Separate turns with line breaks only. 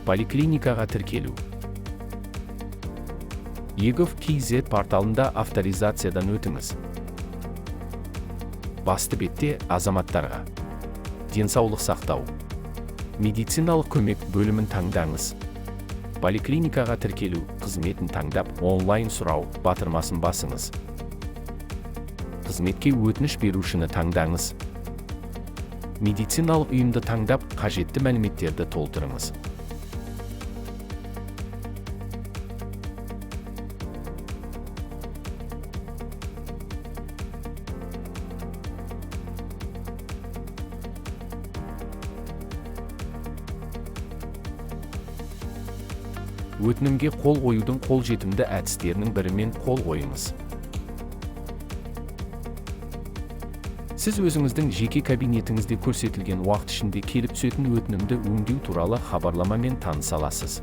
Поликлиникаға тіркелу. eGov kz порталында авторизациядан өтіңіз. Басты бетте «Азаматтарға денсаулық сақтау, медициналық көмек» бөлімін таңдаңыз. «Поликлиникаға тіркелу» қызметін таңдап, «Онлайн сұрау» батырмасын басыңыз. Қызметке өтініш берушіні таңдаңыз. Медициналық ұйымды таңдап, қажетті мәліметтерді толтырыңыз. Өтінімге қол қоюдың қолжетімді әдістерінің бірімен қол қойыңыз. Сіз өзіңіздің жеке кабинетіңізде көрсетілген уақыт ішінде келіп түсетін өтінімді өңдеу туралы хабарламамен таныса аласыз.